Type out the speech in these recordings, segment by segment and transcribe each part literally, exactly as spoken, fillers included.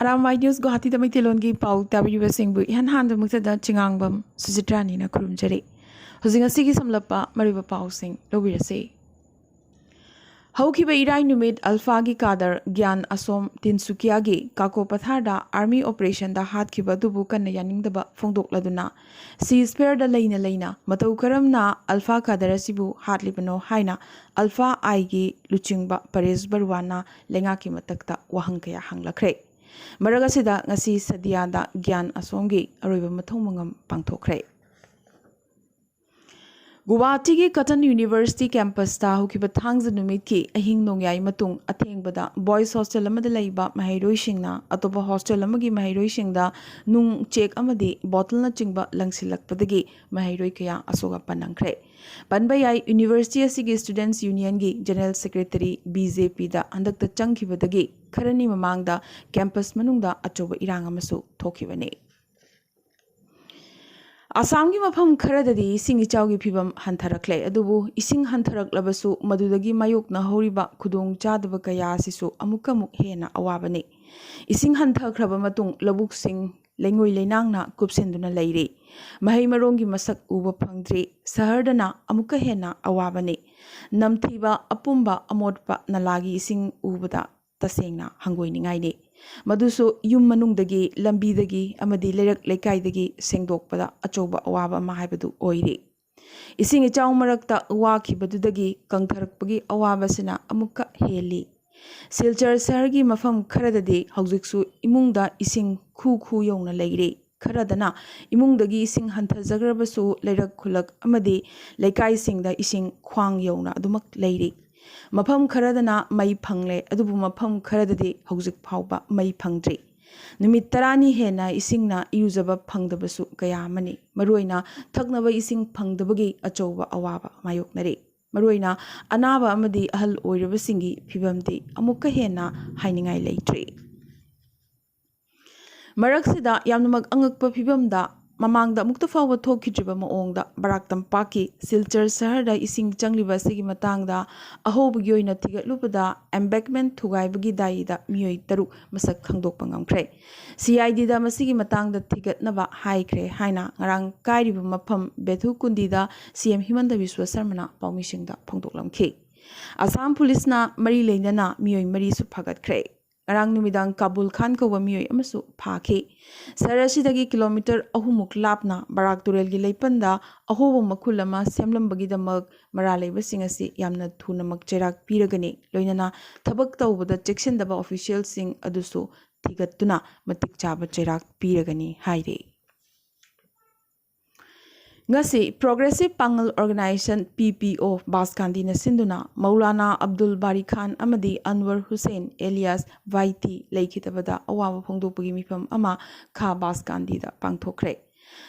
Arambai news ꯒꯨꯋꯥꯍꯥꯇꯤꯗ ꯃꯩꯇꯩꯂꯣꯟꯒꯤ ꯄꯥꯎ ꯇꯥꯕꯤꯔꯤꯕꯁꯤꯡꯕꯨ ꯏꯍꯥꯟ ꯍꯥꯟꯕꯃꯛꯇꯗ ꯆꯤꯉꯥꯡꯕꯝ ꯁꯨꯖꯤꯇ꯭ꯔꯥꯅꯤꯅ ꯈꯨꯔꯨꯝꯖꯔꯤ꯫ ꯍꯧꯖꯤꯛ ꯉꯁꯤꯒꯤ ꯁꯝꯂꯞꯄ ꯃꯔꯨꯑꯣꯏꯕ ꯄꯥꯎꯁꯤꯡ ꯂꯧꯕꯤꯔꯁꯤ꯫ ꯍꯧꯈꯤꯕ ꯏꯔꯥꯏ ꯅꯨꯃꯤꯠ ꯑꯜꯐꯥꯒꯤ ꯀꯥꯗꯔ ꯒ꯭ꯌꯥꯟ ꯑꯁꯣꯝ ꯇꯤꯟꯁꯨꯀꯤꯌꯥꯒꯤ ꯀꯥꯀꯣ ꯄꯊꯥꯔꯗ ꯑꯥꯔꯃꯤ ꯑꯣꯄꯔꯦꯁꯟꯗ ꯍꯥꯠꯈꯤꯕ ꯑꯗꯨꯕꯨ ꯀꯟꯅ ꯌꯥꯅꯤꯡꯗꯕ ꯐꯣꯡꯗꯣꯛꯂꯗꯨꯅ ꯁꯤꯖꯐꯤꯌꯔꯗ ꯂꯩꯅ ꯂꯩꯅ ꯃꯇꯧ ꯀꯔꯝꯅ ꯑꯜꯐꯥ ꯀꯥꯗꯔ ꯑꯁꯤꯕꯨ ꯍꯥꯠꯂꯤꯕꯅꯣ ꯍꯥꯏꯅ ꯑꯜꯐꯥ ꯑꯥꯏꯒꯤ ꯂꯨꯆꯤꯡꯕ ꯄꯔꯦꯁ ꯕꯔꯨꯋꯥꯅ ꯂꯩꯉꯥꯛꯀꯤ ꯃꯊꯛꯇ ꯋꯥꯍꯪ ꯀꯌꯥ ꯍꯪꯂꯛꯈ꯭ꯔꯦ꯫ ꯃꯔꯛ ꯑꯁꯤꯗ ꯉꯁꯤ ꯁꯗꯤꯌꯥꯗ ꯒ꯭ꯌꯥꯟ ꯑꯁꯣꯝꯒꯤ ꯑꯔꯣꯏꯕ ꯃꯊꯧ ꯃꯉꯝ ꯄꯥꯡꯊꯣꯛꯈ꯭ꯔꯦ꯫ ꯒꯨꯋꯥꯍꯥꯇꯤꯒꯤ ꯀꯇꯟ ꯌꯨꯅꯤꯚꯔꯁꯤꯇꯤ ꯀꯦꯝꯄꯁꯇ ꯍꯧꯈꯤꯕ ꯊꯥꯡꯖ ꯅꯨꯃꯤꯠꯀꯤ ꯑꯍꯤꯡ ꯅꯣꯡꯌꯥꯏ ꯃꯇꯨꯡ ꯑꯊꯦꯡꯕꯗ ꯕꯣꯏꯁ ꯍꯣꯁꯇꯦꯜ ꯑꯃꯗ ꯂꯩꯕ ꯃꯍꯩꯔꯣꯏꯁꯤꯡꯅ ꯑꯇꯣꯞꯄ ꯍꯣꯁꯇꯦꯜ ꯑꯃꯒꯤ ꯃꯍꯩꯔꯣꯏꯁꯤꯡꯗ ꯅꯨꯡ ꯎꯆꯦꯛ ꯑꯃꯗꯤ ꯕꯣꯇꯜꯅꯆꯤꯡꯕ ꯂꯪꯁꯤꯜꯂꯛꯄꯗꯒꯤ ꯃꯍꯩꯔꯣꯏ ꯀꯌꯥ ꯑꯁꯣꯛ ꯑꯄꯟ ꯅꯪꯈ꯭ꯔꯦ꯫ ꯄꯟꯕ ꯌꯥꯏ, ꯌꯨꯅꯤꯚꯔꯁꯤꯇꯤ ꯑꯁꯤꯒꯤ ꯁ꯭ꯇꯨꯗꯦꯟꯠꯁ ꯌꯨꯅꯤꯌꯟꯒꯤ ꯖꯦꯅꯔꯦꯜ ꯁꯦꯀ꯭ꯔꯦꯇꯔꯤ ꯕꯤ ꯖꯦ ꯄꯤꯗ ꯍꯟꯗꯛꯇ ꯆꯪꯈꯤꯕꯗꯒꯤ ꯈꯔꯅꯤ ꯃꯃꯥꯡꯗ ꯀꯦꯝꯄꯁ ꯃꯅꯨꯡꯗ ꯑꯆꯧꯕ ꯏꯔꯥꯡ ꯑꯃꯁꯨ ꯊꯣꯛꯈꯤꯕꯅꯤ꯫ ꯑꯁꯥꯝꯒꯤ ꯃꯐꯝ ꯈꯔꯗꯗꯤ ꯏꯁꯤꯡ ꯏꯆꯥꯎꯒꯤ ꯐꯤꯕꯝ ꯍꯟꯊꯔꯛꯂꯦ, ꯑꯗꯨꯕꯨ ꯏꯁꯤꯡ ꯍꯟꯊꯔꯛꯂꯕꯁꯨ ꯃꯗꯨꯗꯒꯤ ꯃꯥꯌꯣꯛꯅꯍꯧꯔꯤꯕ ꯈꯨꯗꯣꯡꯆꯥꯗꯕ ꯀꯌꯥ ꯑꯁꯤꯁꯨ ꯑꯃꯨꯛꯀ ꯑꯃꯨꯛ ꯍꯦꯟꯅ ꯑꯋꯥꯕꯅꯤ꯫ ꯏꯁꯤꯡ ꯍꯟꯊꯈ꯭ꯔꯕ ꯃꯇꯨꯡ ꯂꯧꯕꯨꯛꯁꯤꯡ ꯂꯩꯉꯣꯏ ꯂꯩꯅꯥꯡꯅ ꯀꯨꯞꯁꯤꯟꯗꯨꯅ ꯂꯩꯔꯤ꯫ ꯃꯍꯩ ꯃꯔꯣꯡꯒꯤ ꯃꯁꯛ ꯎꯕ ꯐꯪꯗ꯭ꯔꯤ꯫ ꯁꯍꯔꯗꯅ ꯑꯃꯨꯛꯀ ꯍꯦꯟꯅ ꯑꯋꯥꯕꯅꯤ꯫ ꯅꯝꯊꯤꯕ, ꯑꯄꯨꯝꯕ, ꯑꯃꯣꯠꯄ ꯅꯂꯥꯒꯤ ꯏꯁꯤꯡ ꯎꯕꯗ ꯇꯁꯦꯡꯅ ꯍꯪꯒꯣꯏꯅꯤꯡꯉꯥꯏꯅꯤ꯫ ꯃꯗꯨꯁꯨ ꯌꯨꯝ ꯃꯅꯨꯡꯗꯒꯤ, ꯂꯝꯕꯤꯗꯒꯤ ꯑꯃꯗꯤ ꯂꯩꯔꯛ ꯂꯩꯀꯥꯏꯗꯒꯤ ꯁꯦꯡꯗꯣꯛꯄꯗ ꯑꯆꯧꯕ ꯑꯋꯥꯕ ꯑꯃ ꯍꯥꯏꯕꯗꯨ ꯑꯣꯏꯔꯤ꯫ ꯏꯁꯤꯡ ꯏꯆꯥꯎ ꯃꯔꯛꯇ ꯋꯥꯈꯤꯕꯗꯨꯗꯒꯤ ꯀꯪꯊꯔꯛꯄꯒꯤ ꯑꯋꯥꯕꯁꯤꯅ ꯑꯃꯨꯛꯀ ꯍꯦꯜꯂꯤ꯫ ꯁꯤꯜꯆꯔ ꯁꯍꯔꯒꯤ ꯃꯐꯝ ꯈꯔꯗꯗꯤ ꯍꯧꯖꯤꯛꯁꯨ ꯏꯃꯨꯡꯗ ꯏꯁꯤꯡ ꯈꯨ ꯈꯨ ꯌꯧꯅ ꯂꯩꯔꯤ꯫ ꯈꯔꯗꯅ ꯏꯃꯨꯡꯗꯒꯤ ꯏꯁꯤꯡ ꯍꯟꯊꯖꯈ꯭ꯔꯕꯁꯨ ꯂꯩꯔꯛ ꯈꯨꯜꯂꯛ ꯑꯃꯗꯤ ꯂꯩꯀꯥꯏꯁꯤꯡꯗ ꯏꯁꯤꯡ ꯈ꯭ꯋꯥꯡ ꯌꯧꯅ ꯑꯗꯨꯃꯛ ꯂꯩꯔꯤ꯫ ꯃꯐꯝ ꯈꯔꯗꯅ ꯃꯩ ꯐꯪꯂꯦ, ꯑꯗꯨꯕꯨ ꯃꯐꯝ ꯈꯔꯗꯗꯤ ꯍꯧꯖꯤꯛ ꯐꯥꯎꯕ ꯃꯩ ꯐꯪꯗ꯭ꯔꯤ꯫ ꯅꯨꯃꯤꯠ ꯇꯔꯥꯅꯤ ꯍꯦꯟꯅ ꯏꯁꯤꯡꯅ ꯏꯔꯨꯖꯕ ꯐꯪꯗꯕꯁꯨ ꯀꯌꯥ ꯑꯃꯅꯤ꯫ ꯃꯔꯨꯑꯣꯏꯅ ꯊꯛꯅꯕ ꯏꯁꯤꯡ ꯐꯪꯗꯕꯒꯤ ꯑꯆꯧꯕ ꯑꯋꯥꯕ ꯃꯥꯌꯣꯛꯅꯔꯤ꯫ ꯃꯔꯨꯑꯣꯏꯅ ꯑꯅꯥꯕ ꯑꯃꯗꯤ ꯑꯍꯜ ꯑꯣꯏꯔꯕꯁꯤꯡꯒꯤ ꯐꯤꯕꯝꯗꯤ ꯑꯃꯨꯛꯀ ꯍꯦꯟꯅ ꯍꯥꯏꯅꯤꯡꯉꯥꯏ ꯂꯩꯇ꯭ꯔꯤ꯫ ꯃꯔꯛꯁꯤꯗ ꯌꯥꯝꯅꯃꯛ ꯑꯉꯛꯄ ꯐꯤꯕꯝꯗ ꯃꯃꯥꯡꯗ ꯑꯃꯨꯛꯇ ꯐꯥꯎꯕ ꯊꯣꯛꯈꯤꯗ꯭ꯔꯤꯕ ꯃꯑꯣꯡꯗ ꯕꯔꯥꯛ ꯇꯝꯄꯥꯛꯀꯤ ꯁꯤꯜꯆꯔ ꯁꯍꯔꯗ ꯏꯁꯤꯡ ꯆꯪꯂꯤꯕ ꯑꯁꯤꯒꯤ ꯃꯇꯥꯡꯗ ꯑꯍꯧꯕꯒꯤ ꯑꯣꯏꯅ ꯊꯤꯒꯠꯂꯨꯕꯗ embankment ꯊꯨꯒꯥꯏꯕꯒꯤ ꯗꯥꯏꯔꯤꯗ ꯃꯤꯑꯣꯏ ꯇꯔꯨꯛ ꯃꯁꯛ ꯈꯪꯗꯣꯛꯄ ꯉꯝꯈ꯭ꯔꯦ꯫ ꯁꯤ ꯑꯥꯏ ꯗꯤꯗ ꯃꯁꯤꯒꯤ ꯃꯇꯥꯡꯗ ꯊꯤꯒꯠꯅꯕ ꯍꯥꯏꯈ꯭ꯔꯦ ꯍꯥꯏꯅ ꯉꯔꯥꯡ ꯀꯥꯏꯔꯤꯕ ꯃꯐꯝ ꯕꯦꯊꯨꯀꯨꯟꯗꯤꯗ ꯁꯤ ꯑꯦꯝ ꯍꯤꯃꯟꯇ ꯕꯤꯁ꯭ꯋ ꯁꯔꯃꯅ ꯄꯥꯎꯃꯤꯁꯤꯡꯗ ꯐꯣꯡꯗꯣꯛꯂꯝꯈꯤ꯫ ꯑꯁꯥꯝ ꯄꯨꯂꯤꯁꯅ ꯃꯔꯤ ꯂꯩꯅꯅ ꯃꯤꯑꯣꯏ ꯃꯔꯤꯁꯨ ꯐꯥꯒꯠꯈ꯭ꯔꯦ꯫ ꯉꯔꯥꯡ ꯅꯨꯃꯤꯗꯥꯡ ꯀꯥꯕꯨꯜ ꯈꯥꯟ ꯀꯧꯕ ꯃꯤꯑꯣꯏ ꯑꯃꯁꯨ ꯐꯥꯈꯤ꯫ ꯁꯍꯔ ꯑꯁꯤꯗꯒꯤ ꯀꯤꯂꯣꯃꯤꯇꯔ ꯑꯍꯨꯝꯃꯨꯛ ꯂꯥꯞꯅ ꯕꯔꯥꯛ ꯇꯨꯔꯦꯜꯒꯤ ꯂꯩꯄꯟꯗ ꯑꯍꯣꯕ ꯃꯈꯨꯜ ꯑꯃ ꯁꯦꯝꯂꯝꯕꯒꯤꯗꯃꯛ ꯃꯔꯥ ꯂꯩꯕꯁꯤꯡ ꯑꯁꯤ ꯌꯥꯝꯅ ꯊꯨꯅꯃꯛ ꯆꯩꯔꯥꯛ ꯄꯤꯔꯒꯅꯤ, ꯂꯣꯏꯅꯅ ꯊꯕꯛ ꯇꯧꯕꯗ ꯆꯦꯛꯁꯤꯟꯗꯕ ꯑꯣꯐꯤꯁꯤꯌꯦꯜꯁꯤꯡ ꯑꯗꯨꯁꯨ ꯊꯤꯒꯠꯇꯨꯅ ꯃꯇꯤꯛ ꯆꯥꯕ ꯆꯩꯔꯥꯛ ꯄꯤꯔꯒꯅꯤ ꯍꯥꯏꯔꯤ꯫ ꯉꯁꯤ Progressive Pangal Organisation, P P O, ꯕꯥꯁꯀꯥꯟꯗꯤꯅ ꯁꯤꯟꯗꯨꯅ ꯃꯧꯂꯥꯅꯥ ꯑꯕꯗꯨꯜ ꯕꯥꯔꯤ ꯈꯥꯟ ꯑꯃꯗꯤ ꯑꯟꯋꯔ ꯍꯨꯁꯦꯟ alias ꯋꯥꯏꯇꯤ ꯂꯩꯈꯤꯗꯕꯗ ꯑꯋꯥꯕ ꯐꯣꯡꯗꯣꯛꯄꯒꯤ ꯃꯤꯐꯝ ꯑꯃ ꯈꯥ ꯕꯥꯁꯀꯥꯟꯗꯤꯗ ꯄꯥꯡꯊꯣꯛꯈ꯭ꯔꯦ꯫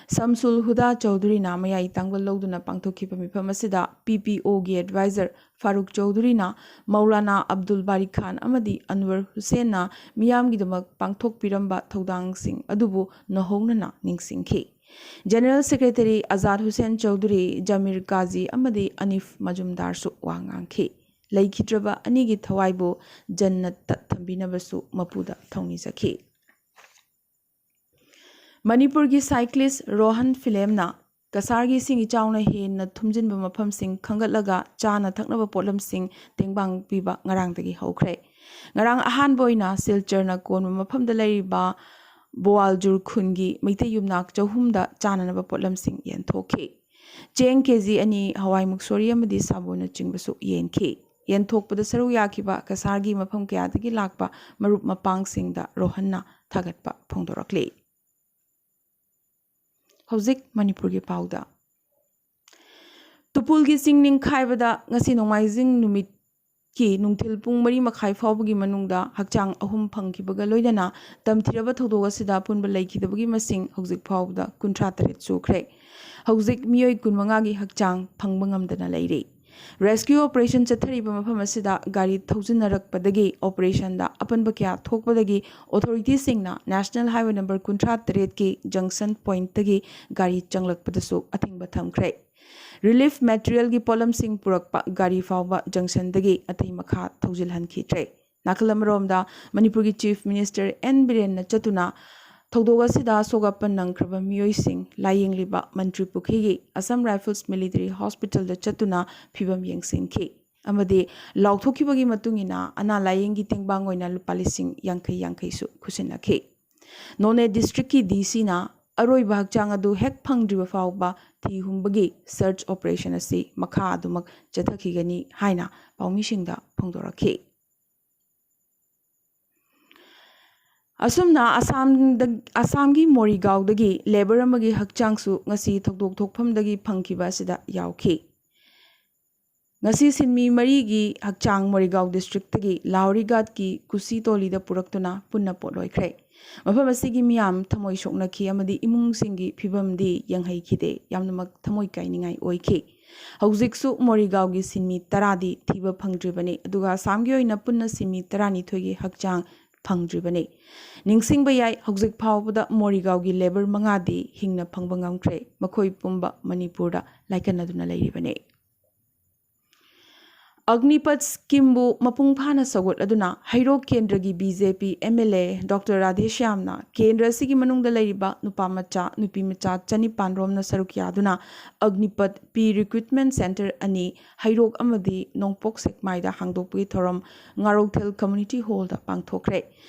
ꯁꯝꯁꯨꯜ ꯍꯨꯗꯥ ꯆꯧꯙꯨꯔꯤꯅ ꯃꯌꯥꯏ ꯇꯥꯡꯕ ꯂꯧꯗꯨꯅ ꯄꯥꯡꯊꯣꯛꯈꯤꯕ ꯃꯤꯐꯝ ꯑꯁꯤꯗ P P O ꯒꯤ advisor ꯐꯥꯔꯨꯛ ꯆꯧꯙꯨꯔꯤꯅ ꯃꯧꯂꯥꯅꯥ ꯑꯕꯗꯨꯜ ꯕꯥꯔꯤ ꯈꯥꯟ ꯑꯃꯗꯤ ꯑꯟꯋꯔ ꯍꯨꯁꯦꯟꯅ ꯃꯤꯌꯥꯝꯒꯤꯗꯃꯛ ꯄꯥꯡꯊꯣꯛꯄꯤꯔꯝꯕ ꯊꯧꯗꯥꯡꯁꯤꯡ ꯑꯗꯨꯕꯨ ꯅꯧꯍꯧꯅꯅ ꯅꯤꯡꯁꯤꯡꯈꯤ꯫ General Secretary ꯑꯖꯥꯗ ꯍꯨꯁꯦꯟ ꯆꯧꯙꯨꯔꯤ, ꯖꯃꯤꯔ ꯀꯥꯖꯤ ꯑꯃꯗꯤ ꯑꯅꯤꯐ ꯃꯖꯨꯝꯗꯥꯔꯁꯨ ꯋꯥ ꯉꯥꯡꯈꯤ꯫ ꯂꯩꯈꯤꯗ꯭ꯔꯕ ꯑꯅꯤꯒꯤ ꯊꯋꯥꯏꯕꯨ ꯖꯟꯅꯠꯇ ꯊꯝꯕꯤꯅꯕꯁꯨ ꯃꯄꯨꯗ ꯊꯧꯅꯤꯖꯈꯤ꯫ ꯃꯅꯤꯄꯨꯔꯒꯤ cyclist ꯔꯣꯍꯟ ꯐꯤꯂꯦꯝꯅ ꯀꯁꯥꯔꯒꯤ ꯏꯁꯤꯡ ꯏꯆꯥꯎꯅ ꯍꯦꯟꯅ ꯊꯨꯝꯖꯤꯟꯕ ꯃꯐꯝꯁꯤꯡ ꯈꯪꯒꯠꯂꯒ ꯆꯥꯅ ꯊꯛꯅꯕ ꯄꯣꯠꯂꯝꯁꯤꯡ ꯇꯦꯡꯕꯥꯡ ꯄꯤꯕ ꯉꯔꯥꯡꯗꯒꯤ ꯍꯧꯈ꯭ꯔꯦ꯫ ꯉꯔꯥꯡ ꯑꯍꯥꯟꯕ ꯑꯣꯏꯅ ꯁꯤꯜꯆꯔꯅ ꯀꯣꯟꯕ ꯃꯐꯝꯗ ꯂꯩꯔꯤꯕ ꯕꯣꯋꯥꯜꯖꯨꯔ ꯈꯨꯟꯒꯤ ꯃꯩꯇꯩ ꯌꯨꯝꯅꯥꯛ ꯆꯍꯨꯝꯗ ꯆꯥꯅꯅꯕ ꯄꯣꯠꯂꯝꯁꯤꯡ ꯌꯦꯟꯊꯣꯛꯈꯤ꯫ ꯆꯦꯡ ꯀꯦ ꯖꯤ ꯑꯅꯤ, ꯍꯋꯥꯏ ꯃꯨꯛꯁꯣꯔꯤ ꯑꯃꯗꯤ ꯁꯥꯕꯣꯟꯅꯆꯤꯡꯕꯁꯨ ꯌꯦꯟꯈꯤ꯫ ꯌꯦꯟꯊꯣꯛꯄꯗ ꯁꯔꯨꯛ ꯌꯥꯈꯤꯕ ꯀꯁꯥꯔꯒꯤ ꯃꯐꯝ ꯀꯌꯥꯗꯒꯤ ꯂꯥꯛꯄ ꯃꯔꯨꯞ ꯃꯄꯥꯡꯁꯤꯡꯗ ꯔꯣꯍꯟꯅ ꯊꯥꯒꯠꯄ ꯐꯣꯡꯗꯣꯔꯛꯂꯤ꯫ ꯍꯧꯖꯤꯛ ꯃꯅꯤꯄꯨꯔꯒꯤ ꯄꯥꯎꯗ꯫ ꯇꯨꯄꯨꯜꯒꯤ ꯆꯤꯡ ꯅꯤꯡꯈꯥꯏꯕꯗ ꯉꯁꯤ ꯅꯣꯡꯃꯥꯏꯖꯤꯡ ꯅꯨꯃꯤꯠꯀꯤ ꯅꯨꯡꯊꯤꯜ ꯄꯨꯡ ꯃꯔꯤ ꯃꯈꯥꯏ ꯐꯥꯎꯕꯒꯤ ꯃꯅꯨꯡꯗ ꯍꯛꯆꯥꯡ ꯑꯍꯨꯝ ꯐꯪꯈꯤꯕꯒ ꯂꯣꯏꯅꯅ ꯇꯝꯊꯤꯔꯕ ꯊꯧꯗꯣꯛ ꯑꯁꯤꯗ ꯑꯄꯨꯟꯕ ꯂꯩꯈꯤꯗꯕꯒꯤ ꯃꯁꯤꯡ ꯍꯧꯖꯤꯛ ꯐꯥꯎꯕꯗ ꯀꯨꯟꯊ꯭ꯔꯥ ꯇꯔꯦꯠ ꯁꯨꯈ꯭ꯔꯦ꯫ ꯍꯧꯖꯤꯛ ꯃꯤꯑꯣꯏ ꯀꯨꯟ ꯃꯉꯥꯒꯤ ꯍꯛꯆꯥꯡ ꯐꯪꯕ ꯉꯝꯗꯅ ꯂꯩꯔꯤ꯫ Rescue operation ꯆꯠꯊꯔꯤꯕ ꯃꯐꯝ ꯑꯁꯤꯗ ꯒꯥꯔꯤ ꯊꯧꯖꯤꯟꯅꯔꯛꯄꯗꯒꯤ operationꯗ ꯑꯄꯟꯕ ꯀꯌꯥ ꯊꯣꯛꯄꯗꯒꯤ authorityꯁꯤꯡꯅ National Highway number ꯀꯨꯟꯊ꯭ꯔꯥ ꯇꯔꯦꯠꯀꯤ junction pointꯇꯒꯤ ꯒꯥꯔꯤ ꯆꯪꯂꯛꯄꯗꯁꯨ ꯑꯊꯤꯡꯕ ꯊꯝꯈ꯭ꯔꯦ꯫ Relief materialꯒꯤ ꯄꯣꯠꯂꯝꯁꯤꯡ ꯄꯨꯔꯛꯄ ꯒꯥꯔꯤ ꯐꯥꯎꯕ junctionꯗꯒꯤ ꯑꯇꯩ ꯃꯈꯥ ꯊꯧꯖꯤꯜꯍꯟꯈꯤꯗ꯭ꯔꯦ꯫ ꯅꯥꯀꯜ ꯑꯃꯔꯣꯝꯗ, ꯃꯅꯤꯄꯨꯔꯒꯤ Chief Minister ꯑꯦꯟ ꯕꯤꯔꯦꯟꯅ ꯆꯠꯇꯨꯅ ꯊꯧꯗꯣꯛ ꯑꯁꯤꯗ ꯑꯁꯣꯛ ꯑꯄꯟ ꯅꯪꯈ꯭ꯔꯕ ꯃꯤꯑꯣꯏꯁꯤꯡ ꯂꯥꯌꯦꯡꯂꯤꯕ ꯃꯟꯇ꯭ꯔꯤ ꯄꯨꯈ꯭ꯔꯤꯒꯤ Assam Rifles Military Hospitalꯗ ꯆꯠꯇꯨꯅ ꯐꯤꯚꯝ ꯌꯦꯡꯁꯤꯟꯈꯤ ꯑꯃꯗꯤ ꯂꯥꯎꯊꯣꯛꯈꯤꯕꯒꯤ ꯃꯇꯨꯡ ꯏꯟꯅ ꯑꯅꯥ ꯂꯥꯌꯦꯡꯒꯤ ꯇꯦꯡꯕꯥꯡ ꯑꯣꯏꯅ ꯂꯨꯄꯥ ꯂꯤꯁꯤꯡ ꯌꯥꯡꯈꯩ ꯌꯥꯡꯈꯩꯁꯨ ꯈꯨꯠꯁꯤꯟꯅꯈꯤ꯫ ꯅꯣꯅꯦ districtꯀꯤ DCꯅ ꯑꯔꯣꯏꯕ ꯍꯛꯆꯥꯡ ꯑꯗꯨ ꯍꯦꯛ ꯐꯪꯗ꯭ꯔꯤꯕ ꯐꯥꯎꯕ ꯊꯤ ꯍꯨꯝꯕꯒꯤ search operation ꯑꯁꯤ ꯃꯈꯥ ꯑꯗꯨꯃꯛ ꯆꯠꯊꯈꯤꯒꯅꯤ ꯍꯥꯏꯅ ꯄꯥꯎꯃꯤꯁꯤꯡꯗ ꯐꯣꯡꯗꯣꯔꯛꯈꯤ꯫ ꯑꯁꯨꯝꯅ ꯑꯁꯥꯝꯗ, ꯑꯁꯥꯝꯒꯤ ꯃꯣꯔꯤꯒꯥꯎꯗꯒꯤ labour ꯑꯃꯒꯤ ꯍꯛꯆꯥꯡꯁꯨ ꯉꯁꯤ ꯊꯧꯗꯣꯛ ꯊꯣꯛꯐꯝꯗꯒꯤ ꯐꯪꯈꯤꯕ ꯑꯁꯤꯗ ꯌꯥꯎꯈꯤ꯫ ꯉꯁꯤ ꯁꯤꯟꯃꯤ ꯃꯔꯤꯒꯤ ꯍꯛꯆꯥꯡ ꯃꯣꯔꯤꯒꯥꯎ districtꯇꯒꯤ ꯂꯥꯎꯔꯤꯒꯥꯠꯀꯤ ꯀꯨꯁꯤ ꯇꯣꯂꯤꯗ ꯄꯨꯔꯛꯇꯨꯅ ꯄꯨꯟꯅ ꯄꯣꯠꯂꯣꯏꯈ꯭ꯔꯦ꯫ ꯃꯐꯝ ꯑꯁꯤꯒꯤ ꯃꯤꯌꯥꯝ ꯊꯃꯣꯏ ꯁꯣꯛꯅꯈꯤ ꯑꯃꯗꯤ ꯏꯃꯨꯡꯁꯤꯡꯒꯤ ꯐꯤꯕꯝꯗꯤ ꯌꯦꯡꯍꯩꯈꯤꯗꯦ꯫ ꯌꯥꯝꯅꯃꯛ ꯊꯃꯣꯏ ꯀꯥꯏꯅꯤꯡꯉꯥꯏ ꯑꯣꯏꯈꯤ꯫ ꯍꯧꯖꯤꯛꯁꯨ ꯃꯣꯔꯤꯒꯥꯎꯒꯤ ꯁꯤꯟꯃꯤ ꯇꯔꯥꯗꯤ ꯊꯤꯕ ꯐꯪꯗ꯭ꯔꯤꯕꯅꯤ, ꯑꯗꯨꯒ ꯑꯁꯥꯝꯒꯤ ꯑꯣꯏꯅ ꯄꯨꯟꯅ ꯁꯤꯟꯃꯤ ꯇꯔꯥꯅꯤꯊꯣꯏꯒꯤ ꯍꯛꯆꯥꯡ ꯐꯪꯗ꯭ꯔꯤꯕꯅꯤ꯫ ꯅꯤꯡꯁꯤꯡꯕ ꯌꯥꯏ, ꯍꯧꯖꯤꯛ ꯐꯥꯎꯕꯗ ꯃꯣꯔꯤꯒꯥꯎꯒꯤ labour ꯃꯉꯥꯗꯤ ꯍꯤꯡꯅ ꯐꯪꯕ ꯉꯝꯈ꯭ꯔꯦ꯫ ꯃꯈꯣꯏ ꯄꯨꯝꯕ ꯃꯅꯤꯄꯨꯔꯗ ꯂꯥꯏꯀꯠꯅꯗꯨꯅ ꯂꯩꯔꯤꯕꯅꯤ꯫ ꯑꯒꯅꯤꯄꯊ schemeꯕꯨ ꯃꯄꯨꯡ ꯐꯥꯅ ꯁꯧꯒꯠꯂꯗꯨꯅ ꯍꯩꯔꯣꯛ ꯀꯦꯟꯗ꯭ꯔꯒꯤ BJP MLA Doctor ꯔꯥꯙꯦꯁ꯭ꯌꯥꯝꯅ ꯀꯦꯟꯗ꯭ꯔ ꯑꯁꯤꯒꯤ ꯃꯅꯨꯡꯗ ꯂꯩꯔꯤꯕ ꯅꯨꯄꯥ ꯃꯆꯥ, ꯅꯨꯄꯤ ꯃꯆꯥ ꯆꯅꯤꯄꯥꯟ ꯔꯣꯝꯅ ꯁꯔꯨꯛ ꯌꯥꯗꯨꯅ ꯑꯒꯅꯤꯄꯊ pre-recruitment centre ꯑꯅꯤ ꯍꯩꯔꯣꯛ ꯑꯃꯗꯤ ꯅꯣꯡꯄꯣꯛ ꯁꯦꯛꯃꯥꯏꯗ ꯍꯥꯡꯗꯣꯛꯄꯒꯤ ꯊꯧꯔꯝ ꯉꯥꯔꯣꯛꯊꯦꯜ Community Hallꯗ ꯄꯥꯡꯊꯣꯛꯈ꯭ꯔꯦ꯫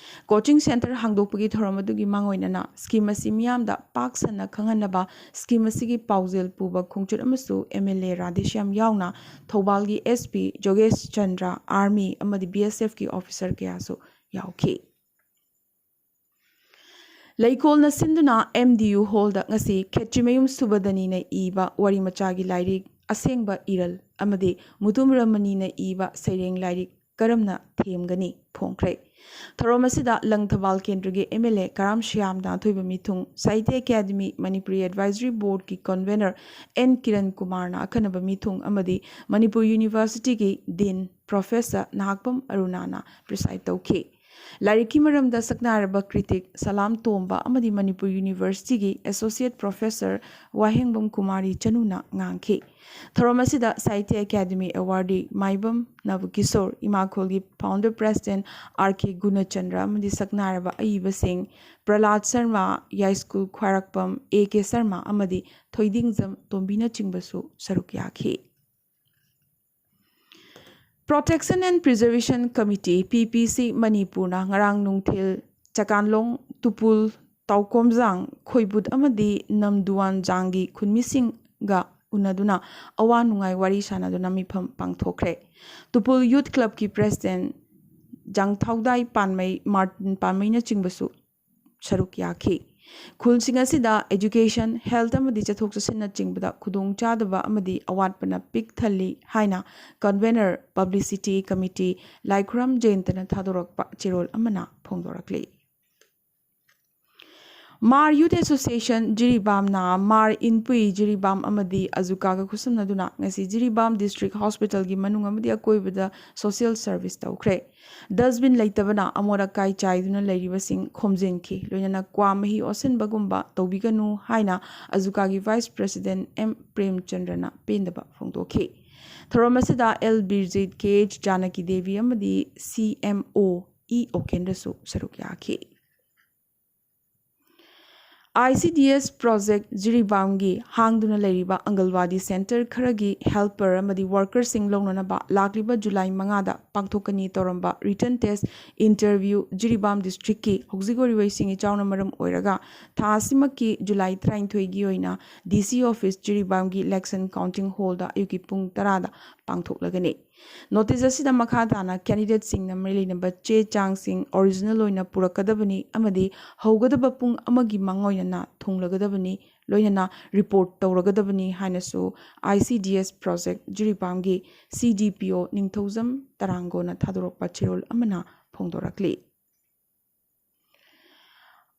Coaching centre ꯍꯥꯡꯗꯣꯛꯄꯒꯤ ꯊꯧꯔꯝ ꯑꯗꯨꯒꯤ ꯃꯥꯡꯑꯣꯏꯅꯅ scheme ꯑꯁꯤ ꯃꯤꯌꯥꯝꯗ ꯄꯥꯛ ꯁꯟꯅ ꯈꯪꯍꯟꯅꯕ scheme ꯑꯁꯤꯒꯤ ꯄꯥꯎꯖꯦꯜ ꯄꯨꯕ ꯈꯣꯡꯆꯠ ꯑꯃꯁꯨ MLA ꯔꯥꯙꯦꯁ꯭ꯌꯥꯝ ꯌꯥꯎꯅ ꯊꯧꯕꯥꯜꯒꯤ SP ꯖꯣꯒꯦꯁ ꯆꯟꯗ꯭ꯔ, Army ꯑꯃꯗꯤ BSFꯀꯤ officer ꯀꯌꯥꯁꯨ ꯌꯥꯎꯈꯤ꯫ ꯂꯩꯀꯣꯜꯅ ꯁꯤꯟꯗꯨꯅ MDU Hallꯗ ꯉꯁꯤ ꯈꯦꯇ꯭ꯔꯤꯃꯌꯨꯝ ꯁꯨꯕꯗꯅꯤꯅ ꯏꯕ ꯋꯥꯔꯤ ꯃꯆꯥꯒꯤ ꯂꯥꯏꯔꯤꯛ ꯑꯁꯦꯡꯕ ꯏꯔꯜ ꯑꯃꯗꯤ ꯃꯨꯇꯨꯝ ꯔꯃꯅꯤꯅ ꯏꯕ ꯁꯩꯔꯦꯡ ꯂꯥꯏꯔꯤꯛ ꯀꯔꯝꯅ ꯊꯦꯝꯒꯅꯤ ꯐꯣꯡꯈ꯭ꯔꯦ꯫ ꯊꯧꯔꯝ ꯑꯁꯤꯗ ꯂꯪꯊꯕꯥꯜ ꯀꯦꯟꯗ꯭ꯔꯒꯤ M L A Karam Shyam ꯅꯥꯊꯣꯏꯕ ꯃꯤꯊꯨꯡ, ꯁꯥꯍꯤꯇ꯭ꯌ ꯑꯦꯀꯥꯗꯃꯤ ꯃꯅꯤꯄꯨꯔꯤ ꯑꯦꯗꯚꯥꯏꯖꯔꯤ ꯕꯣꯔꯗꯀꯤ ꯀꯟꯚꯦꯅꯔ N ꯀꯤꯔꯟ ꯀꯨꯃꯥꯔꯅ ꯑꯈꯟꯅꯕ ꯃꯤꯊꯨꯡ ꯑꯃꯗꯤ ꯃꯅꯤꯄꯨꯔ ꯌꯨꯅꯤꯚꯔꯁꯤꯇꯤꯒꯤ ꯗꯤꯟ ꯄ꯭ꯔꯣꯐꯦꯁꯔ ꯅꯍꯥꯛꯄꯝ ꯑꯔꯨꯅꯥꯅ ꯄ꯭ꯔꯤꯁꯥꯏꯗ ꯇꯧꯈꯤ꯫ ꯂꯥꯏꯔꯤꯛꯀꯤ ꯃꯔꯝꯗ ꯁꯛꯅꯥꯏꯔꯕ ꯀ꯭ꯔꯤꯇꯤꯛ ꯁꯂꯥꯝ ꯇꯣꯝꯕ ꯑꯃꯗꯤ ꯃꯅꯤꯄꯨꯔ ꯌꯨꯅꯤꯚꯔꯁꯤꯇꯤꯒꯤ ꯑꯦꯁꯣꯁꯤꯌꯦꯠ ꯄ꯭ꯔꯣꯐꯦꯁꯔ ꯋꯥꯍꯦꯡꯕꯝ ꯀꯨꯃꯥꯔꯤ ꯆꯅꯨꯅ ꯉꯥꯡꯈꯤ꯫ ꯊꯧꯔꯝ ꯑꯁꯤꯗ ꯁꯥꯍꯤꯇ꯭ꯌ ꯑꯦꯀꯥꯗꯃꯤ ꯑꯦꯋꯥꯔꯗꯤ ꯃꯥꯏꯕꯝ ꯅꯕꯀꯤꯁꯣꯔ, ꯏꯃꯥꯈꯣꯜꯒꯤ founder president R K Gunachandra ꯑꯃꯗꯤ ꯁꯛꯅꯥꯏꯔꯕ ꯑꯏꯕꯁꯤꯡ ꯄ꯭ꯔꯂꯥꯗ ꯁꯔꯃ, ꯌꯥꯏꯁ꯭ꯀꯨꯜ ꯈ꯭ꯋꯥꯏꯔꯥꯛꯄꯝ A K ꯁꯔꯃ ꯑꯃꯗꯤ ꯊꯣꯏꯗꯤꯡꯖꯝ ꯇꯣꯝꯕꯤꯅꯆꯤꯡꯕꯁꯨ ꯁꯔꯨꯛ ꯌꯥꯈꯤ꯫ Protection and Preservation Committee, P P C, ꯃꯅꯤꯄꯨꯔꯅ ꯉꯔꯥꯡ ꯅꯨꯡꯊꯤꯜ ꯆꯀꯥꯟꯂꯣꯡ, ꯇꯨꯄꯨꯜ, ꯇꯥꯎꯀꯣꯝꯖꯥꯡ, ꯈꯣꯏꯕꯨꯠ ꯑꯃꯗꯤ ꯅꯝꯗꯨꯋꯥꯟꯖꯥꯡꯒꯤ ꯈꯨꯟꯃꯤꯁꯤꯡꯒ ꯎꯅꯗꯨꯅ ꯑꯋꯥ ꯅꯨꯡꯉꯥꯏ ꯋꯥꯔꯤ ꯁꯥꯅꯗꯨꯅ ꯃꯤꯐꯝ ꯄꯥꯡꯊꯣꯛꯈ꯭ꯔꯦ꯫ ꯇꯨꯄꯨꯜ ꯌꯨꯊ ꯀ꯭ꯂꯕꯀꯤ ꯄ꯭ꯔꯦꯁꯤꯗꯦꯟꯠ ꯖꯥꯡꯊꯥꯎꯗꯥꯏ ꯄꯥꯟꯃꯩ, ꯃꯥꯔꯇꯤꯟ ꯄꯥꯟꯃꯩꯅꯆꯤꯡꯕꯁꯨ ꯁꯔꯨꯛ ꯌꯥꯈꯤ꯫ ꯈꯨꯜꯁꯤꯡ ꯑꯁꯤꯗ education, health ꯑꯃꯗꯤ ꯆꯠꯊꯣꯛ ꯆꯠꯁꯤꯟꯅꯆꯤꯡꯕꯗ ꯈꯨꯗꯣꯡꯆꯥꯗꯕ ꯑꯃꯗꯤ ꯑꯋꯥꯠꯄꯅ ꯄꯤꯛ ꯊꯜꯂꯤ ꯍꯥꯏꯅ convener publicity committee ꯂꯥꯏꯈꯨꯔꯝ ꯖꯌꯟꯇꯅ ꯊꯥꯗꯣꯔꯛꯄ ꯆꯦꯔꯣꯜ ꯑꯃꯅ ꯐꯣꯡꯗꯣꯔꯛꯂꯤ꯫ ꯃꯥꯔ ꯌꯨꯊ ꯑꯦꯁꯣꯁꯤꯌꯦꯁꯟ ꯖꯤꯔꯤꯕꯥꯝꯅ ꯃꯥꯔ ꯏꯟꯄꯨꯏ ꯖꯤꯔꯤꯕꯥꯝ ꯑꯃꯗꯤ ꯑꯖꯨꯀꯥꯒ ꯈꯨꯠꯁꯝꯅꯗꯨꯅ ꯉꯁꯤ ꯖꯤꯔꯤꯕꯥꯝ ꯗꯤꯁꯇ꯭ꯔꯤꯛ ꯍꯣꯁꯄꯤꯇꯥꯜꯒꯤ ꯃꯅꯨꯡ ꯑꯃꯗꯤ ꯑꯀꯣꯏꯕꯗ social service ꯇꯧꯈ꯭ꯔꯦ꯫ Dustbin ꯂꯩꯇꯕꯅ ꯑꯃꯣꯠ ꯑꯀꯥꯏ ꯆꯥꯏꯗꯨꯅ ꯂꯩꯔꯤꯕꯁꯤꯡ ꯈꯣꯝꯖꯤꯟꯈꯤ꯫ ꯂꯣꯏꯅꯅ ꯀ꯭ꯋꯥ ꯃꯍꯤ ꯑꯣꯠꯁꯤꯟꯕꯒꯨꯝꯕ ꯇꯧꯕꯤꯒꯅꯨ ꯍꯥꯏꯅ ꯑꯖꯨꯀꯥꯒꯤ vice president M ꯄ꯭ꯔꯦꯝꯆꯟꯗ꯭ꯔꯅ ꯄꯦꯟꯗꯕ ꯐꯣꯡꯗꯣꯛꯈꯤ꯫ ꯊꯧꯔꯝ ꯑꯁꯤꯗ L ꯕꯤꯔꯖꯤꯠ, K H Janaki Devi ꯑꯃꯗꯤ C M O E ꯑꯣꯀꯦꯟꯗ꯭ꯔꯁꯨ ꯁꯔꯨꯛ ꯌꯥꯈꯤ꯫ I C D S project ꯖꯤꯔꯤꯕꯥꯝꯒꯤ ꯍꯥꯡꯗꯨꯅ ꯂꯩꯔꯤꯕ ꯑꯪꯒꯜꯋꯥꯗꯤ center ꯈꯔꯒꯤ helper ꯑꯃꯗꯤ workerꯁꯤꯡ ꯂꯧꯅꯅꯕ ꯂꯥꯛꯂꯤꯕ ꯖꯨꯂꯥꯏ ꯃꯉꯥꯗ ꯄꯥꯡꯊꯣꯛꯀꯅꯤ ꯇꯧꯔꯝꯕ written test interview ꯖꯤꯔꯤꯕꯥꯝ ꯗꯤꯁꯇ꯭ꯔꯤꯛꯀꯤ ꯍꯧꯖꯤꯛ ꯑꯣꯏꯔꯤꯕ ꯏꯁꯤꯡ ꯏꯆꯥꯎꯅ ꯃꯔꯝ ꯑꯣꯏꯔꯒ ꯊꯥ ꯑꯁꯤꯃꯛꯀꯤ ꯖꯨꯂꯥꯏ ꯇꯔꯥꯅꯤꯊꯣꯏꯒꯤ ꯑꯣꯏꯅ D C office ꯖꯤꯔꯤꯕꯥꯝꯒꯤ election counting hallꯗ ꯑꯌꯨꯛꯀꯤ ꯄꯨꯡ ꯇꯔꯥꯗ ꯄꯥꯡꯊꯣꯛꯂꯒꯅꯤ꯫ ꯅꯣꯇꯤꯁ ꯑꯁꯤꯗ ꯃꯈꯥ ꯇꯥꯅ ꯀꯦꯟꯗꯤꯗꯦꯠꯁꯤꯡꯅ ꯃꯔꯤ ꯂꯩꯅꯕ ꯆꯦ ꯆꯥꯡꯁꯤꯡ ꯑꯣꯔꯤꯖꯤꯅꯦꯜ ꯑꯣꯏꯅ ꯄꯨꯔꯛꯀꯗꯕꯅꯤ ꯑꯃꯗꯤ ꯍꯧꯒꯗꯕ ꯄꯨꯡ ꯑꯃꯒꯤ ꯃꯥꯡꯑꯣꯏꯅꯅ ꯊꯨꯡꯂꯒꯗꯕꯅꯤ, ꯂꯣꯏꯅꯅ ꯔꯤꯄꯣꯔꯠ ꯇꯧꯔꯒꯗꯕꯅꯤ ꯍꯥꯏꯅꯁꯨ ICDS ꯄ꯭ꯔꯣꯖꯦꯛ ꯖꯤꯔꯤꯕꯥꯝꯒꯤ CDPO ꯅꯤꯡꯊꯧꯖꯝ ꯇꯔꯥꯡꯒꯣꯅ ꯊꯥꯗꯣꯔꯛꯄ ꯆꯦꯔꯣꯜ ꯑꯃꯅ ꯐꯣꯡꯗꯣꯔꯛꯂꯤ꯫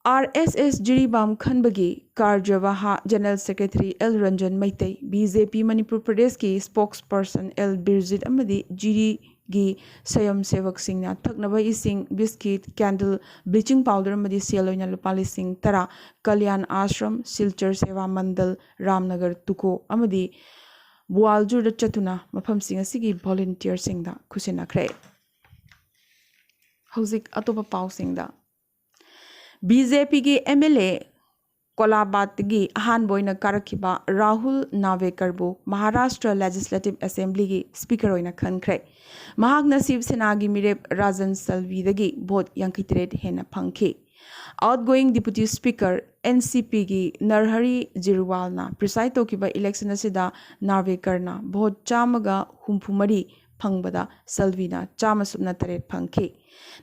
RSS ꯖꯤꯔꯤꯕꯥꯝ ꯈꯟꯕꯒꯤ ꯀꯥꯔꯖ꯭ꯌꯕꯥꯍꯥ general secretary L Ranjan Meitei, BJP Manipur ꯄ꯭ꯔꯗꯦꯁꯀꯤ ꯁ꯭ꯄꯣꯛꯁ ꯄꯔꯁꯟ ꯑꯦꯜ ꯕꯤꯔꯖꯤꯠ ꯑꯃꯗꯤ ꯖꯤꯔꯤꯒꯤ ꯁ꯭ꯋꯌꯝ ꯁꯦꯕꯛꯁꯤꯡꯅ ꯊꯛꯅꯕ ꯏꯁꯤꯡ, ꯕꯤꯁꯀꯤꯠ, ꯀꯦꯟꯗꯜ, ꯕ꯭ꯂꯤꯆꯤꯡ ꯄꯥꯎꯗꯔ ꯑꯃꯗꯤ ꯁꯦꯜ ꯑꯣꯏꯅ ꯂꯨꯄꯥ ꯂꯤꯁꯤꯡ ꯇꯔꯥ ꯀꯂꯌꯥꯟ ꯑꯥꯁ꯭ꯔꯝ, ꯁꯤꯜꯆꯔ ꯁꯦꯕꯥ ꯃꯟꯗꯜ, ꯔꯥꯝꯅꯒꯔ ꯇꯨꯀꯣ ꯑꯃꯗꯤ ꯕꯨꯋꯥꯜꯖꯨꯔꯗ ꯆꯠꯇꯨꯅ ꯃꯐꯝꯁꯤꯡ ꯑꯁꯤꯒꯤ ꯚꯣꯂꯨꯟꯇꯤꯌꯔꯁꯤꯡꯗ ꯈꯨꯠꯁꯤꯟꯅꯈ꯭ꯔꯦ꯫ ꯍꯧꯖꯤꯛ ꯑꯇꯣꯞꯄ ꯄꯥꯎꯁꯤꯡꯗ꯫ BJPꯒꯤ MLA ꯀꯣꯂꯥꯕꯥꯠꯇꯒꯤ ꯑꯍꯥꯟꯕ ꯑꯣꯏꯅ ꯀꯥꯔꯛꯈꯤꯕ ꯔꯥꯍꯨꯜ ꯅꯥꯚꯦꯀꯔꯕꯨ ꯃꯍꯥꯔꯥꯁꯇ꯭ꯔ ꯂꯦꯖꯤꯁꯂꯦꯇꯤꯚ ꯑꯦꯁꯦꯝꯕ꯭ꯂꯤꯒꯤ ꯁ꯭ꯄꯤꯀꯔ ꯑꯣꯏꯅ ꯈꯟꯈ꯭ꯔꯦ꯫ ꯃꯍꯥꯛꯅ ꯁꯤꯕ ꯁꯦꯅꯥꯒꯤ ꯃꯤꯔꯦꯞ ꯔꯥꯖꯟ ꯁꯜꯚꯤꯗꯒꯤ ꯚꯣꯠ ꯌꯥꯡꯈꯩ ꯇꯔꯦꯠ ꯍꯦꯟꯅ ꯐꯪꯈꯤ꯫ ꯑꯥꯎꯠꯒꯣꯌꯤꯡ ꯗꯤꯄꯨꯇꯤ ꯁ꯭ꯄꯤꯀꯔ, NCPꯒꯤ ꯅꯔꯍꯔꯤ ꯖꯤꯔꯋꯥꯜꯅ ꯄ꯭ꯔꯤꯁꯥꯏꯗ ꯇꯧꯈꯤꯕ ꯏꯂꯦꯛꯁꯟ ꯑꯁꯤꯗ ꯅꯥꯚꯦꯀꯔꯅ ꯚꯣꯠ ꯆꯥꯝꯃꯒ ꯍꯨꯝꯐꯨ ꯃꯔꯤ ꯐꯪꯕꯗ ꯁꯜꯚꯤꯅ ꯆꯥꯝꯃ ꯁꯨꯞꯅ ꯇꯔꯦꯠ ꯐꯪꯈꯤ꯫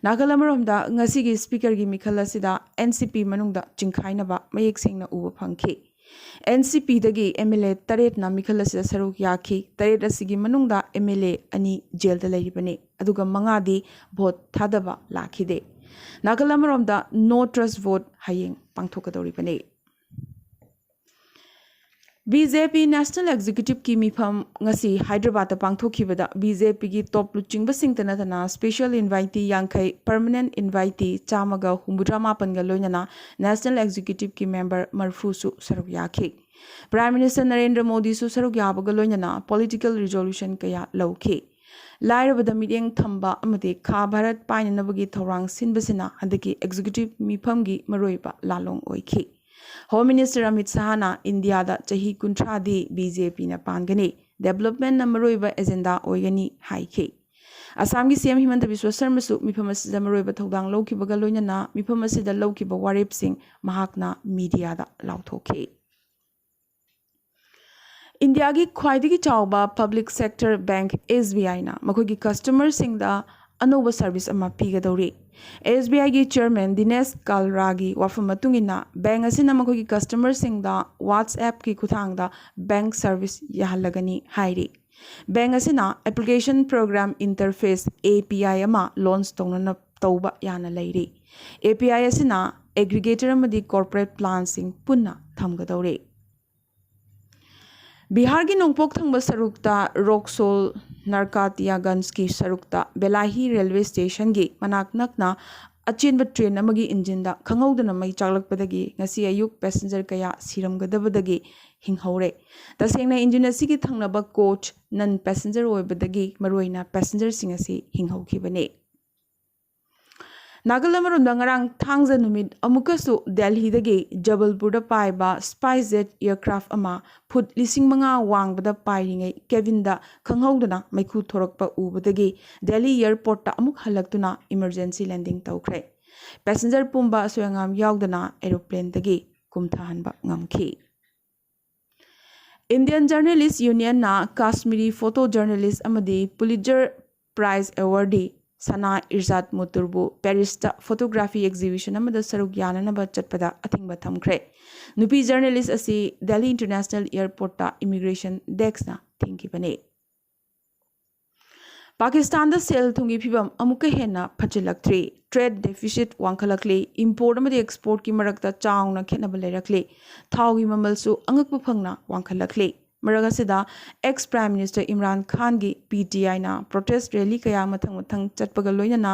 ꯅꯥꯀꯜ ꯑꯃꯔꯣꯝꯗ, ꯉꯁꯤꯒꯤ ꯁ꯭ꯄꯤꯀꯔꯒꯤ ꯃꯤꯈꯜ ꯑꯁꯤꯗ NCP ꯃꯅꯨꯡꯗ ꯆꯤꯡꯈꯥꯏꯅꯕ ꯃꯌꯦꯛ ꯁꯦꯡꯅ ꯎꯕ ꯐꯪꯈꯤ꯫ NCPꯗꯒꯤ MLA ꯇꯔꯦꯠꯅ ꯃꯤꯈꯜ ꯑꯁꯤꯗ ꯁꯔꯨꯛ ꯌꯥꯈꯤ꯫ ꯇꯔꯦꯠ ꯑꯁꯤꯒꯤ ꯃꯅꯨꯡꯗ MLA ꯑꯅꯤ ꯖꯦꯜꯗ ꯂꯩꯔꯤꯕꯅꯤ, ꯑꯗꯨꯒ ꯃꯉꯥꯗꯤ ꯚꯣꯠ ꯊꯥꯗꯕ ꯂꯥꯛꯈꯤꯗꯦ꯫ ꯅꯥꯀꯜ ꯑꯃꯔꯣꯝꯗ, ꯅꯣ ꯇ꯭ꯔꯁ ꯚꯣꯠ ꯍꯌꯦꯡ ꯄꯥꯡꯊꯣꯛꯀꯗꯧꯔꯤꯕꯅꯤ꯫ BJP National Executiveꯀꯤ ꯃꯤꯐꯝ ꯉꯁꯤ ꯍꯥꯏꯗ꯭ꯔꯕꯥꯗꯇ ꯄꯥꯡꯊꯣꯛꯈꯤꯕꯗ BJPꯒꯤ ꯇꯣꯞ ꯂꯨꯆꯤꯡꯕꯁꯤꯡꯇ ꯅꯠꯇꯅ special invitee ꯌꯥꯡꯈꯩ, permanent invitee ꯆꯥꯝꯃꯒ ꯍꯨꯝꯐꯨꯇꯔꯥ ꯃꯥꯄꯟꯒ ꯂꯣꯏꯅꯅ National Executiveꯀꯤ member ꯃꯔꯤꯐꯨꯁꯨ ꯁꯔꯨꯛ ꯌꯥꯈꯤ꯫ Prime Minister ꯅꯔꯦꯟꯗ꯭ꯔ ꯃꯣꯗꯤꯁꯨ ꯁꯔꯨꯛ ꯌꯥꯕꯒ ꯂꯣꯏꯅꯅ political resolution ꯀꯌꯥ ꯂꯧꯈꯤ꯫ ꯂꯥꯏꯔꯕꯗ ꯃꯤꯠꯌꯦꯡ ꯊꯝꯕ ꯑꯃꯗꯤ ꯈꯥ ꯚꯥꯔꯠ ꯄꯥꯏꯅꯅꯕꯒꯤ ꯊꯧꯔꯥꯡ ꯁꯤꯟꯕꯁꯤꯅ ꯍꯟꯗꯛꯀꯤ executive ꯃꯤꯐꯝꯒꯤ ꯃꯔꯨꯑꯣꯏꯕ ꯂꯥꯜꯂꯣꯡ ꯑꯣꯏꯈꯤ꯫ Home Minister ꯑꯃꯤꯠ ꯁꯍꯥꯅ ꯏꯟꯗꯤꯌꯥꯗ ꯆꯍꯤ ꯀꯨꯟꯊ꯭ꯔꯥꯗꯤ BJPꯅ ꯄꯥꯟꯒꯅꯤ, developmentꯅ ꯃꯔꯨꯑꯣꯏꯕ agenda ꯑꯣꯏꯒꯅꯤ ꯍꯥꯏꯈꯤ꯫ ꯑꯁꯥꯝꯒꯤ CM ꯍꯤꯃꯟꯇ ꯕꯤꯁ꯭ꯋ ꯁꯔꯃꯁꯨ ꯃꯤꯐꯝ ꯑꯁꯤꯗ ꯃꯔꯨꯑꯣꯏꯕ ꯊꯧꯗꯥꯡ ꯂꯧꯈꯤꯕꯒ ꯂꯣꯏꯅꯅ ꯃꯤꯐꯝ ꯑꯁꯤꯗ ꯂꯧꯈꯤꯕ ꯋꯥꯔꯦꯞꯁꯤꯡ ꯃꯍꯥꯛꯅ mediaꯗ ꯂꯥꯎꯊꯣꯛꯈꯤ꯫ ꯏꯟꯗꯤꯌꯥꯒꯤ ꯈ꯭ꯋꯥꯏꯗꯒꯤ ꯆꯥꯎꯕ ꯄꯕ꯭ꯂꯤꯛ ꯁꯦꯛꯇꯔ ꯕꯦꯡꯛ ꯑꯦꯁ ꯕꯤ ꯑꯥꯏꯅ ꯃꯈꯣꯏꯒꯤ ꯀꯁꯇꯃꯔꯁꯤꯡꯗ ꯑꯅꯧꯕ ꯁꯔꯚꯤꯁ ꯑꯃ ꯄꯤꯒꯗꯧꯔꯤ꯫ ꯑꯦꯁ ꯕꯤ ꯑꯥꯏꯒꯤ ꯆꯤꯌꯔꯃꯦꯟ ꯗꯤꯅꯦꯁ ꯀꯥꯜꯔꯥꯒꯤ ꯋꯥꯐꯝ ꯃꯇꯨꯡ ꯏꯟꯅ, ꯕꯦꯡꯛ ꯑꯁꯤꯅ ꯃꯈꯣꯏꯒꯤ ꯀꯁꯇꯃꯔꯁꯤꯡꯗ WhatsApp-ꯀꯤ ꯈꯨꯠꯊꯥꯡꯗ ꯕꯦꯡꯛ ꯁꯔꯚꯤꯁ ꯌꯥꯍꯜꯂꯒꯅꯤ ꯍꯥꯏꯔꯤ꯫ ꯕꯦꯡꯛ ꯑꯁꯤꯅ application program interface, A P I, ꯑꯃ ꯂꯣꯟꯆ ꯇꯧꯅꯅ ꯇꯧꯕ ꯌꯥꯅ ꯂꯩꯔꯤ꯫ ꯑꯦ ꯄꯤ ꯑꯥꯏ ꯑꯁꯤꯅ ꯑꯦꯒ꯭ꯔꯤꯒꯦꯇꯔ ꯑꯃꯗꯤ ꯀꯣꯔꯄꯣꯔꯦꯠ ꯄ꯭ꯂꯥꯟꯁꯤꯡ ꯄꯨꯟꯅ ꯊꯝꯒꯗꯧꯔꯤ꯫ ꯕꯤꯍꯥꯔꯒꯤ ꯅꯣꯡꯄꯣꯛ ꯊꯪꯕ ꯁꯔꯨꯛꯇ ꯔꯣꯛꯁꯣꯜ ꯅꯔꯀꯥꯇꯤꯌꯥꯒꯟꯖꯀꯤ ꯁꯔꯨꯛꯇ ꯕꯦꯂꯥꯍꯤ ꯔꯦꯜꯋꯦ ꯁ꯭ꯇꯦꯁꯟꯒꯤ ꯃꯅꯥꯛ ꯅꯛꯅ ꯑꯆꯦꯟꯕ ꯇ꯭ꯔꯦꯟ ꯑꯃꯒꯤ ꯏꯟꯖꯤꯟꯗ ꯈꯪꯍꯧꯗꯅ ꯃꯩ ꯆꯥꯛꯂꯛꯄꯗꯒꯤ ꯉꯁꯤ ꯑꯌꯨꯛ ꯄꯦꯁꯦꯟꯖꯔ ꯀꯌꯥ ꯁꯤꯔꯝꯒꯗꯕꯗꯒꯤ ꯍꯤꯡꯍꯧꯔꯦ꯫ ꯇꯁꯦꯡꯅ ꯏꯟꯖꯤꯟ ꯑꯁꯤꯒꯤ ꯊꯪꯅꯕ ꯀꯣꯆ ꯅꯟ ꯄꯦꯁꯦꯟꯖꯔ ꯑꯣꯏꯕꯗꯒꯤ ꯃꯔꯨꯑꯣꯏꯅ ꯄꯦꯁꯦꯟꯖꯔꯁꯤꯡ ꯑꯁꯤ ꯍꯤꯡꯍꯧꯈꯤꯕꯅꯤ꯫ ꯅꯥꯒꯜ ꯑꯃꯔꯣꯝꯗ, ꯉꯔꯥꯡ ꯊꯥꯡꯖ ꯅꯨꯃꯤꯠ ꯑꯃꯨꯛꯀꯁꯨ ꯗꯦꯜꯍꯤꯗꯒꯤ ꯖꯕꯜꯄꯨꯔꯗ ꯄꯥꯏꯕ ꯁ꯭ꯄꯥꯏꯁ ꯖꯦꯠ ꯑꯦꯌꯔꯀ꯭ꯔꯥꯐ ꯑꯃ ꯐꯨꯠ ꯂꯤꯁꯤꯡ ꯃꯉꯥ ꯋꯥꯡꯕꯗ ꯄꯥꯏꯔꯤꯉꯩ ꯀꯦꯕꯤꯟꯗ ꯈꯪꯍꯧꯗꯅ ꯃꯩꯈꯨ ꯊꯣꯔꯛꯄ ꯎꯕꯗꯒꯤ ꯗꯦꯜꯍꯤ ꯑꯦꯌꯔꯄꯣꯔꯠꯇ ꯑꯃꯨꯛ ꯍꯜꯂꯛꯇꯨꯅ ꯏꯃꯔꯖꯦꯟꯁꯤ ꯂꯦꯟꯗꯤꯡ ꯇꯧꯈ꯭ꯔꯦ꯫ ꯄꯦꯁꯦꯟꯖꯔ ꯄꯨꯝꯕ ꯑꯁꯣꯏ ꯑꯉꯥꯝ ꯌꯥꯎꯗꯅ ꯑꯦꯔꯣꯄ꯭ꯂꯦꯟꯗꯒꯤ ꯀꯨꯝꯊꯍꯟꯕ ꯉꯝꯈꯤ꯫ ꯏꯟꯗꯤꯌꯟ ꯖꯔꯅꯦꯂꯤꯁ ꯌꯨꯅꯤꯌꯟꯅ ꯀꯥꯁꯃꯤꯔꯤ ꯐꯣꯇꯣ ꯖꯔꯅꯦꯂꯤꯁ ꯑꯃꯗꯤ ꯄꯨꯂꯤꯠꯖꯔ ꯄ꯭ꯔꯥꯏꯖ ꯑꯦꯋꯥꯔꯗꯤ ꯁꯅꯥ ꯏꯔꯖꯥꯠ ꯃꯨꯇꯨꯔꯕꯨ ꯄꯦꯔꯤꯁꯇ ꯐꯣꯇꯣꯒ꯭ꯔꯥꯐꯤ ꯑꯦꯛꯖꯤꯕꯤꯁꯟ ꯑꯃꯗ ꯁꯔꯨꯛ ꯌꯥꯅꯅꯕ ꯆꯠꯄꯗ ꯑꯊꯤꯡꯕ ꯊꯝꯈ꯭ꯔꯦ꯫ ꯅꯨꯄꯤ ꯖꯔꯅꯦꯂꯤꯁ ꯑꯁꯤ ꯗꯦꯜꯂꯤ ꯏꯟꯇꯔꯅꯦꯁꯅꯦꯜ ꯑꯦꯌꯔꯄꯣꯔꯠꯇ ꯏꯃꯤꯒ꯭ꯔꯦꯁꯟ ꯗꯦꯛꯁꯅ ꯊꯤꯡꯈꯤꯕꯅꯤ꯫ ꯄꯥꯀꯤꯁꯇꯥꯟꯗ ꯁꯦꯜ ꯊꯨꯝꯒꯤ ꯐꯤꯕꯝ ꯑꯃꯨꯛꯀ ꯍꯦꯟꯅ ꯐꯠꯆꯤꯜꯂꯛꯇ꯭ꯔꯤ꯫ ꯇ꯭ꯔꯦꯗ ꯗꯦꯐꯤꯁꯤꯠ ꯋꯥꯡꯈꯠꯂꯛꯂꯤ꯫ ꯏꯝꯄꯣꯔꯠ ꯑꯃꯗꯤ ꯑꯦꯛꯁꯄꯣꯔꯠꯀꯤ ꯃꯔꯛꯇ ꯆꯥꯎꯅ ꯈꯦꯠꯅꯕ ꯂꯩꯔꯛꯂꯤ꯫ ꯊꯥꯎꯒꯤ ꯃꯃꯜꯁꯨ ꯑꯉꯛꯄ ꯐꯪꯅ ꯋꯥꯡꯈꯠꯂꯛꯂꯤ꯫ ꯃꯔꯛ ꯑꯁꯤꯗ, ꯑꯦꯛꯁ ꯄ꯭ꯔꯥꯏꯝ ꯃꯤꯅꯤꯁꯇꯔ ꯏꯝꯔꯥꯟ ꯈꯥꯟꯒꯤ ꯄꯤ ꯇꯤ ꯑꯥꯏꯅ ꯄ꯭ꯔꯣꯇꯦꯁ ꯔꯦꯂꯤ ꯀꯌꯥ ꯃꯊꯪ ꯃꯊꯪ ꯆꯠꯄꯒ ꯂꯣꯏꯅꯅ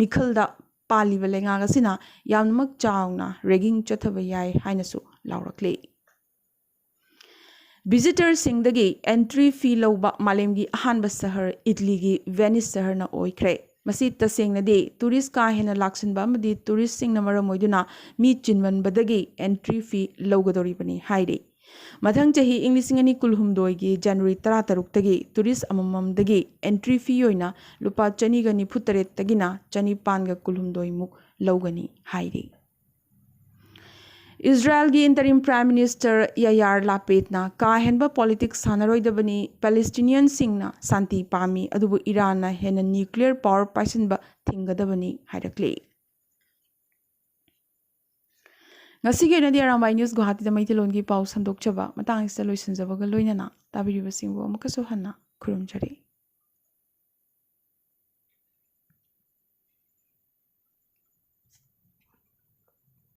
ꯃꯤꯈꯜꯗ ꯄꯥꯜꯂꯤꯕ ꯂꯩꯉꯥꯛ ꯑꯁꯤꯅ ꯌꯥꯝꯅꯃꯛ ꯆꯥꯎꯅ ꯔꯦꯒꯤꯡ ꯆꯠꯊꯕ ꯌꯥꯏ ꯍꯥꯏꯅꯁꯨ ꯂꯥꯎꯔꯛꯂꯤ꯫ ꯚꯤꯖꯤꯇꯔꯁꯤꯡꯗꯒꯤ ꯑꯦꯟꯇ꯭ꯔꯤ ꯐꯤ ꯂꯧꯕ ꯃꯥꯂꯦꯝꯒꯤ ꯑꯍꯥꯟꯕ ꯁꯍꯔ ꯏꯠꯂꯤꯒꯤ ꯚꯦꯅꯤꯁ ꯁꯍꯔꯅ ꯑꯣꯏꯈ꯭ꯔꯦ꯫ ꯃꯁꯤ ꯇꯁꯦꯡꯅꯗꯤ ꯇꯨꯔꯤꯁ ꯀꯥ ꯍꯦꯟꯅ ꯂꯥꯛꯁꯤꯟꯕ ꯑꯃꯗꯤ ꯇꯨꯔꯤꯁꯁꯤꯡꯅ ꯃꯔꯝ ꯑꯣꯏꯗꯨꯅ ꯃꯤ ꯆꯤꯟꯃꯟꯕꯗꯒꯤ ꯑꯦꯟꯇ꯭ꯔꯤ ꯐꯤ ꯂꯧꯒꯗꯧꯔꯤꯕꯅꯤ ꯍꯥꯏꯔꯤ꯫ ꯃꯊꯪ ꯆꯍꯤ ꯏꯪ ꯂꯤꯁꯤꯡ ꯑꯅꯤ ꯀꯨꯟꯍꯨꯝꯗꯣꯏꯒꯤ ꯖꯅꯋꯥꯔꯤ ꯇꯔꯥꯇꯔꯨꯛꯇꯒꯤ ꯇꯨꯔꯤꯁ ꯑꯃꯃꯝꯗꯒꯤ ꯑꯦꯟꯇ꯭ꯔꯤ ꯐꯤ ꯑꯣꯏꯅ ꯂꯨꯄꯥ ꯆꯅꯤꯒ ꯅꯤꯐꯨ ꯇꯔꯦꯠꯇꯒꯤꯅ ꯆꯅꯤꯄꯥꯟꯒ ꯀꯨꯟꯍꯨꯝꯗꯣꯏꯃꯨꯛ ꯂꯧꯒꯅꯤ ꯍꯥꯏꯔꯤ꯫ ꯏꯁꯔꯥꯌꯦꯜꯒꯤ interim prime minister ꯌꯥꯌꯥꯔ ꯂꯥꯄꯤꯗꯅ ꯀꯥ ꯍꯦꯟꯕ ꯄꯣꯂꯤꯇꯤꯛꯁ ꯁꯥꯟꯅꯔꯣꯏꯗꯕꯅꯤ, ꯄꯦꯂꯦꯁꯇꯤꯅꯤꯌꯟꯁꯤꯡꯅ ꯁꯥꯟꯇꯤ ꯄꯥꯝꯃꯤ, ꯑꯗꯨꯕꯨ ꯏꯔꯥꯟꯅ ꯍꯦꯟꯅ ꯅ꯭ꯌꯨꯀ꯭ꯂꯤꯌꯔ ꯄꯥꯋꯔ ꯄꯥꯏꯁꯤꯟꯕ ꯊꯤꯡꯒꯗꯕꯅꯤ ꯍꯥꯏꯔꯛꯂꯤ꯫ ꯉꯁꯤꯒꯤ ꯑꯣꯏꯅꯗꯤ ꯑꯔꯥꯝꯕꯥꯏ ꯅ꯭ꯌꯨꯁ ꯒꯨꯋꯥꯍꯥꯇꯤꯗ ꯃꯩꯇꯩꯂꯣꯟꯒꯤ ꯄꯥꯎ ꯁꯟꯗꯣꯛꯆꯕ ꯃꯇꯥꯡ ꯑꯁꯤꯗ ꯂꯣꯏꯁꯤꯟꯖꯕꯒ ꯂꯣꯏꯅꯅ ꯇꯥꯕꯤꯔꯤꯕꯁꯤꯡꯕꯨ ꯑꯃꯨꯛꯀꯁꯨ ꯍꯟꯅ ꯈꯨꯔꯨꯝꯖꯔꯤ꯫